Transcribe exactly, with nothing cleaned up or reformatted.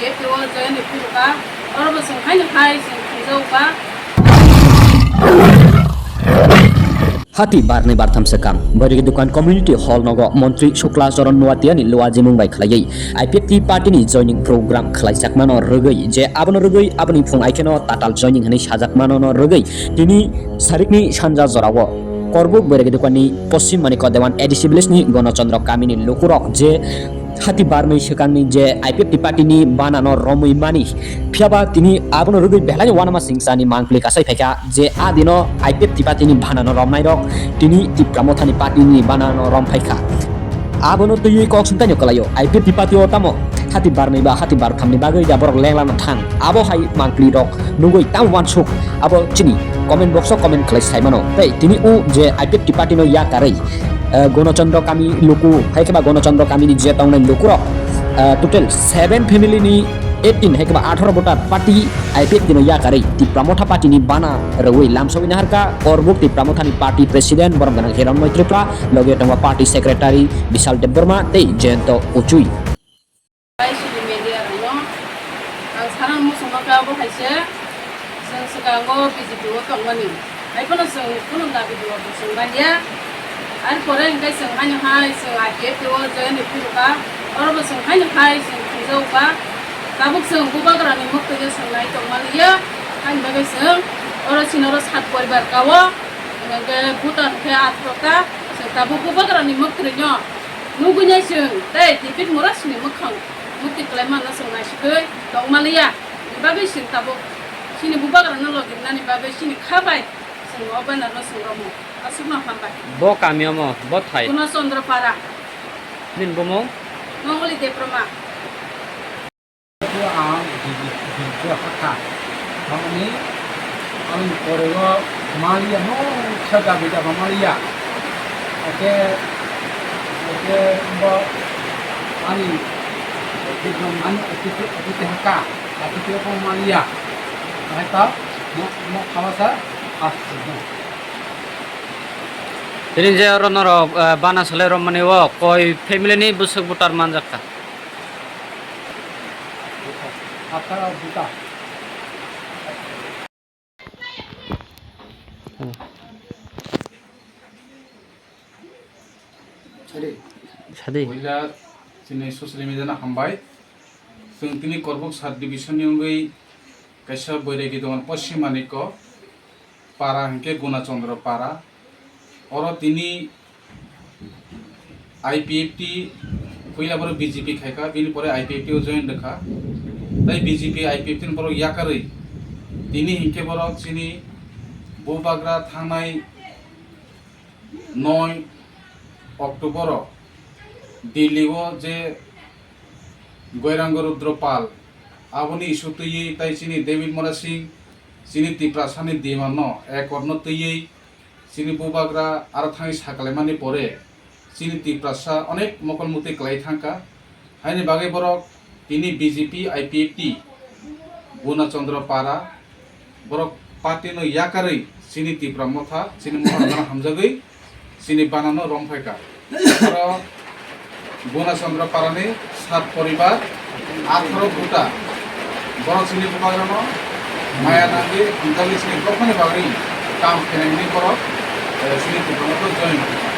F T O join ni phuru kha, oro bo chwng haino hai chwng thwngjago kha. Hati barnwi bartham swkang, Boiregi Dukan Community Hall nogo Montri Shukla Charan Noatia ni luajimung bai khwlaiwi I P F T party ni joining program khwlaijakmano rwgwi, je abono rwgwi aboni phung aikheno tatal joining hwnwi sajakmano no rwgwi tini sarikni sanja jorao Korbuk Boiregi Dukan ni Poschim Manikya Dewan A D C village ni Gonochondro kami ni lukurok je hati barnwi swkangni je I P F T party ni banano romwi mani, phiyaba tini abono rwgwi belai uanama singchani mangpili kasai phaikha je a dino I P F T party ni banano romnairok tini Tipra Mothani party ni banano rom phaikha. Abono twiwi kok sungtaino kwlaio, I P F T party o tamo hati barnwi ba hati barthamni bagwi da borok lenglano thang, abo hai mangpili rok nugwi tamo uansuk, abo chini comment box o comment khlai saimano. Tei tini o je I P F T party no yakarwi, eh, Gonochondro kami luku, hai khe ba Gonochondro kami ni je tongnai lukurok, eh, total seven family ni eighteen hai khe ba atharo voter party I P F T no yakarwi Tipra Motha party ni bana rwui lamsogwi naharkha Korbuk Tipra Motha ni party president borom gwnang Hiranmoy Tripura, logi tongo party secretary Bishal Debbarma tei Jayanta Uchui. Hai chini media rokno ang sana muchungma khe abo hai se, chwng swkango B J P o tongmani, hai phano chwng kunu dabi duwa bo chwng manya. Ar pore hwnkhe chwng haino hai chwng I P F T o join ni phuru kha, oro bo chwng haino hai chwng thwngjago kha. Tabuk chwng bubagrani mwktwino chwng nai tongma liya, haini bagwi chwng oro chini oro sat poribar kao, hwnkhe voter hwnkhe atharo ta, chwng tabuk bubagrani mwktwino nugwi nai chwng tei David Murasini mwkhang mukti kwlai manna chwng naisigwi tongma liya. Ni bagwi chwng tabuk chini bubagrano logi rwnani bagwi chini kha bai chwng o banner no chwng romo. Aswkno hambai. Bo kami omo, bo thai. Kuno Chandra Para. Nini bumung? Mongoli Debbarma. Ang video hakha. Tamoni ang pore o maliya no khe dabi daba maliya. Ake, ake bo ani video mani ake, ake hakha. Ake ko maliya. Hai ta mo, mo khawa sa as. Tini je oro norok, eh, bana salai romani o koi family ni bwswk voter manjak kha? Sadi. Puila chini social media no hambai. Chwng tini Korbuk sub division ni wngwi kaisa Boiregi Dukan Poschim Manikya Para hinkhe Guna Chandra Para. Oro tini I P F T puila borok B J P khaikha, bini pore I P F T o join rwkha. Tai B J P I P F T ni borok yakarwi tini hinkhe borok chini bubagra thangnai noi October o Delhi o je Goiranga Rudra Pal aboni issue twiwi tai chini David Murasing chini Tiprasani demand no accord no twiwi chini bubagra aro thangwi sakalaimani pore chini Tiprasa onek mokol mukti kwlai thangkha. Haini bagwi borok tini B J P I P F T Guna Chandra Para borok party no yakarwi chini Tipra Motha chini Moharano hamjagwi chini banano rom phaikha. Aro Guna Chandra Parani sat poribar, atharo buta borok chini bubagrano maya nangwi hamjakwi chini dophani bagwi kam khainani borok, eh, chini Tipra Motha join.